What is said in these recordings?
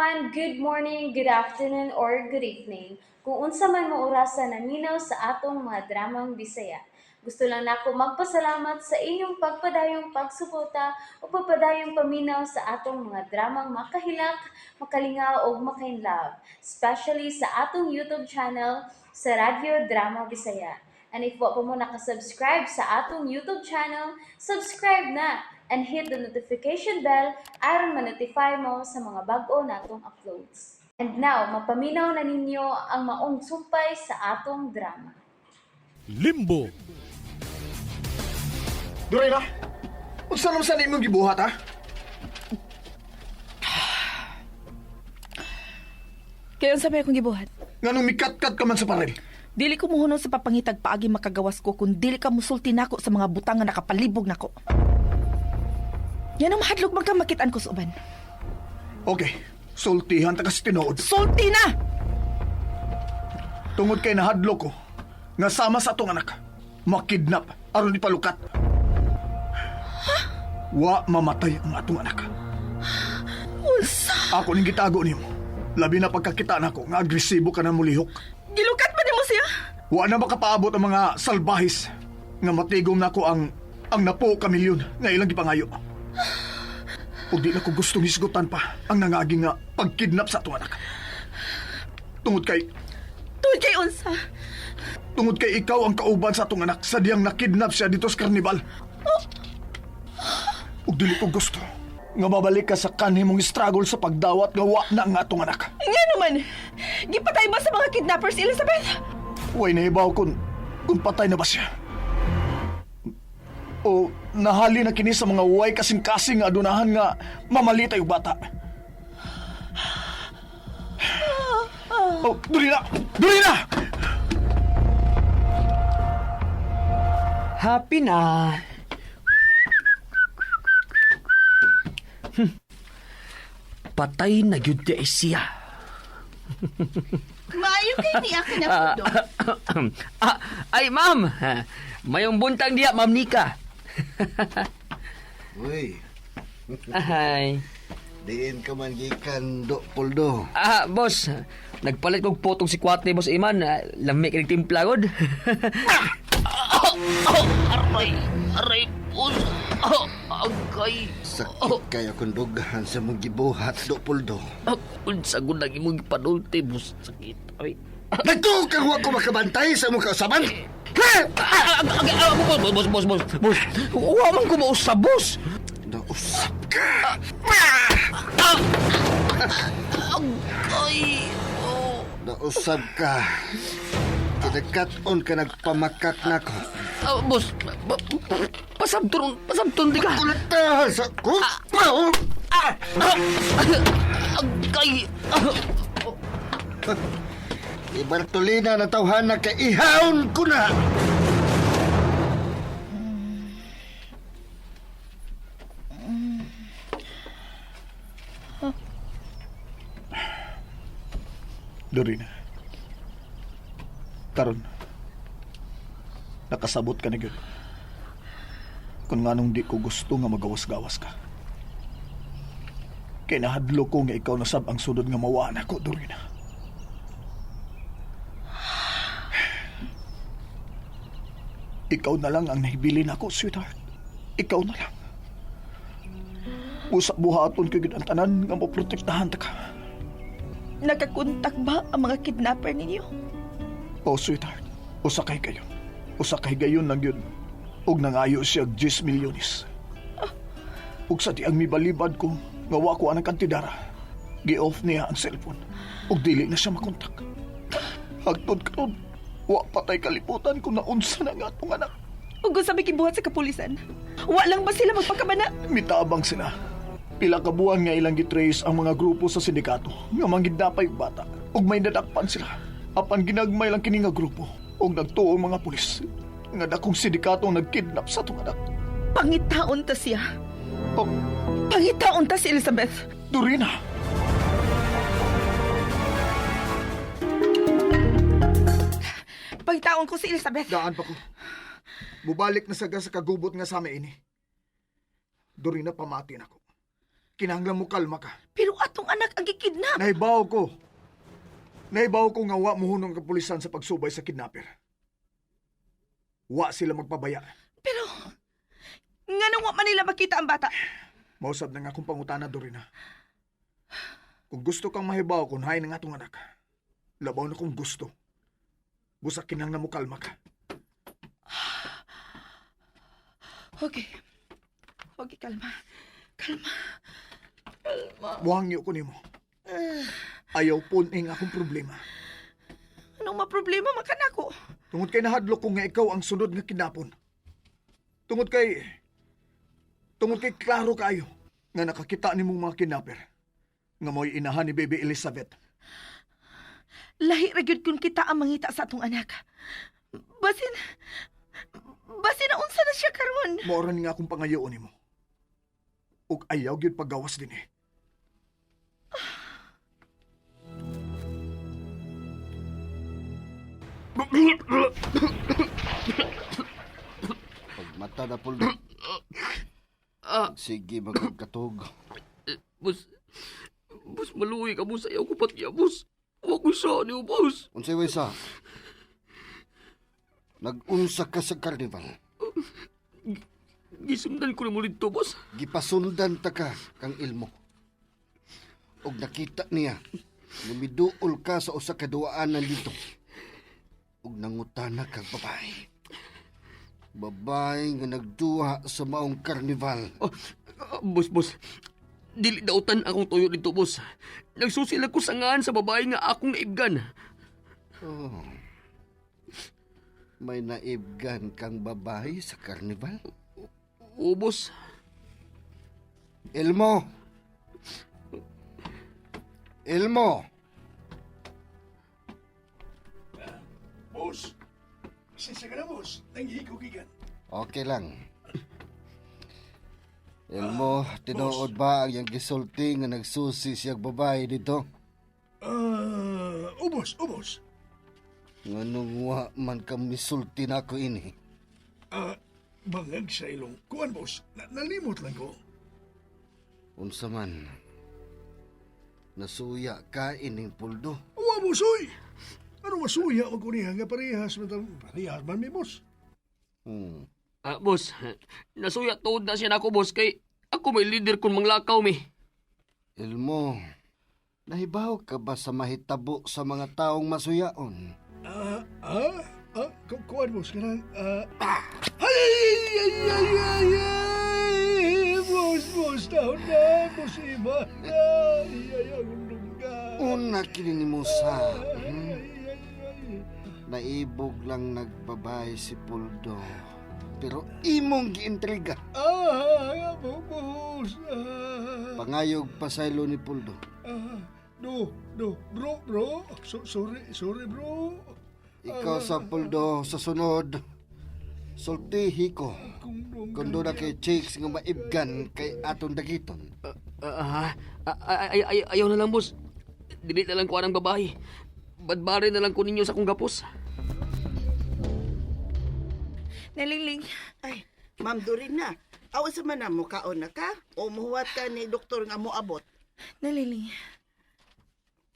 Everyone! Good morning, good afternoon, or good evening. Kung unsa man mo orasa naminaw sa atong mga dramang Bisaya. Gusto lang nako magpasalamat sa inyong pagpadayong pagsuporta o pagpadayong paminaw sa atong mga dramang makahilak, makalingaw ug makainlove, especially sa atong YouTube channel sa Radyo Drama Bisaya. And if wa pa mo nakasubscribe sa atong YouTube channel, subscribe na and hit the notification bell aron ma-notify mo sa mga bag-o natong uploads. And now, mapaminaw na ninyo ang maong sumpay sa atong drama. Limbo. Dorina, unsa naman sa imong gibuhat, ha? Kaya unsa may akong gibuhat? Nganong mikat-kat ka man sa paril? Dili ko muhunong sa papangitag paagi makagawas ko kung dili ka musulti nako sa mga butang nga nakapalibog nako. Yan ang mahadlok man ka makitaan ko sa uban. Okay, sultihan ta kasi tinuod. Sulti na! Tungod kay nahadlok ko, nga sama sa atong anak, makidnap aron ipalukat. Wa mamatay ang atong anak. Unsa? Ako ning gitago nimo. Labi na pagkakita nako nga agresibo ka na mulihok. Gilukat pa nimo siya? Wa na makapaabot ang mga salbahis nga matigom nako ang napo ka milyon nga ilang gipangayo. Ug di na ko gustong hisgutan pa ang nangagi nga pagkidnap sa atong anak. Tungod kay Tungod kay unsa? Tungod kay ikaw ang kauban sa atong anak sa diyang nakidnap siya dito sa karnibal. Ug dili ko gusto nga mabalik ka sa kanhi mong struggle sa pagdawat nga wa na ang atong anak. Nga naman, gipatay ba sa mga kidnappers, Elizabeth? Way nahibaw kung patay na ba siya. O nahali na kini sa mga way kasing-kasing nga adunahan nga mamalitay og bata. Oh, dali na! Dali na! Happy na. Patay na gyud di ay siya. Maayo kay niya ka na po. Ah, ay, ma'am. Mayong buntang diya, ma'am Nika. Uy, Ay. diin ka man gikan do puldo. Ah, boss. Nagpalit kog potong si Kwate, boss Iman. Ah, lami kay timpla gud. Aray, aray, boss. Oh, agay. Sakit kaya kung dughan sa mong gibuhat do puldo. Ah, unsa gud lang imong gipanulti, boss. Sakit. Ay. Nagtuo kang wa ko makabantay sa mong kausaban. Ah, ah, ah, ah, boss, boss, boss, boss, boss. Wa man ko mausab, boss. Nausap ka. Ay, oh. Nausap ka. Kinakat-on ka nagpamakak nako. Ah, boss, pasabton, pasabton di ka. Kulatahan sa ko. Ah, ah, agay. Ah, Ibartolina na tawhana ka ihaon ko na. Dorina. Karon. Nakasabot ka na gyud. Kung nganong di ko gusto nga magawas-gawas ka. Kay nahadlo ko nga ikaw na sab ang sunod nga mawaan ako, Dorina. Ikaw na lang ang nahibilin ako, sweetheart. Ikaw na lang. Busa buhaton ko gyud ang tanan nga maprotektahan ta ka. Nakakontak ba ang mga kidnapper ninyo? Oh, sweetheart. Usakay kayo. Usakay gayon lang yun. Ug nangayo siya og 10 milyones. Ug sa di ang mibalibad ko, nga wa ko anang kantidara. Gi-off niya ang cellphone. Ug dili na siya makontak. Hagtod karon, wa patay kalibutan kung naunsa na nga atong anak. Ug unsa may gibuhat sa kapulisan? Wa lang ba sila magpakabana? Mitabang sila. Pila ka buwan nga ilang gitrace ang mga grupo sa sindikato nga mangidnapay og bata ug may nadakpan sila. Apan ginagmay lang kini nga grupo ug nagtuo ang mga pulis nga dakong sindikato ang nagkidnap sa atong anak. Pangitaon ta siya. Oh, Pangitaon ta si Elizabeth. Dorina! Pangitaon ko si Elizabeth. Daan pa ko. Mubalik na saga sa kagubot nga sa ini. Dorina, pamati na ko. Kinahanglan mo kalma ka. Pero atong anak ang gikidnap? Nahibaw ko. Nahibaw ko nga wa muhunong kapulisan sa pagsubay sa kidnapper. Wa sila magpabaya. Pero, nganong wa man nila makita ang bata? Mausab na nga akong pangutana, Dorina. Kung gusto kang mahibaw kung hain ang atong anak, labaw na kung gusto. Busa kinang namukalma ka. Okay. Okay, kalma. Kalma. Muhangyo ko nimo. Ayaw puning akong problema. Anong maproblema man ka nako? Tungod kay nahadlok ko nga ikaw ang sunod nga kinapon. Tungod kay... Tungod kay klaro kaayo nga nakakita nimong mga kinapper nga mo'y inahan ni Baby Elizabeth. Lahi ra gyud kun kita ang mangita sa atong anak. Basin basin na unsa na siya karon. Maura ni nga akong pangayoon nimo. Ug ayaw gyud paggawas din eh. Pagmata na, Poldo. Sige, magkatog. Boss, boss, maluwi ka, boss. Ayaw ko patya, boss. Huwag ko siya niyo, boss. Unsay way sa? Nag-unsa ka sa karnival. Gisundan ko na mo dito, boss. Gipasundan ta ka kang Ilmo. Og nakita niya nga miduol ka sa usa ka duwaanan dito. Og nangutana kag babae. Babae nga nagduha sa maong karnival. Oh, ah, boss, boss. Dili dautan akong tuyo dito, boss. Nagsusila ko sangaan sa babae nga akong naibgan. Oh. May naibgan kang babae sa karnival? Oo, boss. Elmo! Elmo! Boss, pasensya ka na, boss. Nangihikaw gigan. Okay lang. Elmo, tinuod ba ang iyang gisulti nga nagsusi siyang babae dito? Ah, ubos, ubos. Nganong wa man ka misulti na ako ini. Ah, bangag sa ilong. Kuan, boss. Na nalimot lang ko. Unsa man, nasuya ka ining puldo. Uwa, boss, oy! Ano masuya wag ko niya nga parehas man parehas man mi, boss. Ah, boss, nasuya tuod na siya nako, boss. Kay ako may leader kung manglakaw, mi. Elmo, nahibaw ka ba sa mahitabo sa mga taong masuyaon? Ah, ah, ah, kuan, boss, kanang, ah, ay, ay, ay, ay, ay, ay, boss, boss, taon na, boss, iba na, ay, ay, ang lungga. Una kini ni Musa. Ay, ay, ay, ay. Naibog lang nagbabae si Puldo. Pero imong giintriga. Ah, boss, ah, Pangayog pasaylo ni Puldo. ah, no, no, bro, bro, so, sorry, sorry, bro. Ikaw sa Puldo sa sunod. Sultihi ko. Kung dong, Kung doon na kay chicks nga maibgan kay atong dagiton. Ah, ah, ay, ay, ay, ayaw na lang, boss. Dili na lang ko ang babae. Badbare na lang ko ninyo sa akong gapos. Nalingling. Ay, Ma'am Dorina, awa sa man na mo kaon na ka? O muhuwat ka ni doktor nga moabot? Nalingling.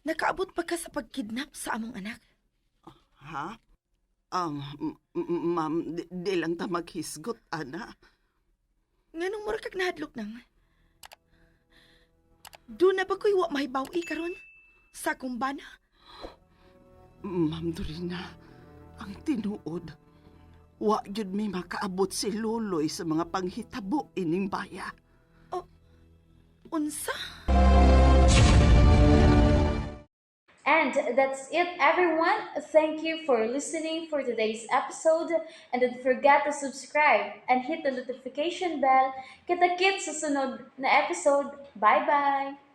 Nakaabot pa ka sa pagkidnap sa among anak? Ha? Ma'am, di lang ta maghisgot, ana. Nganong mura kag nahadlok nang? Doon na ba ko'y wa mahibaw-i karon? Sa akong bana? Ma'am Dorina, ang tinuod, wa gyud may makaabot si Loloy sa mga panghitabo ining baya. Unsa? And that's it, everyone. Thank you for listening for today's episode. And don't forget to subscribe and hit the notification bell. Kita-kits sa sunod na episode. Bye-bye!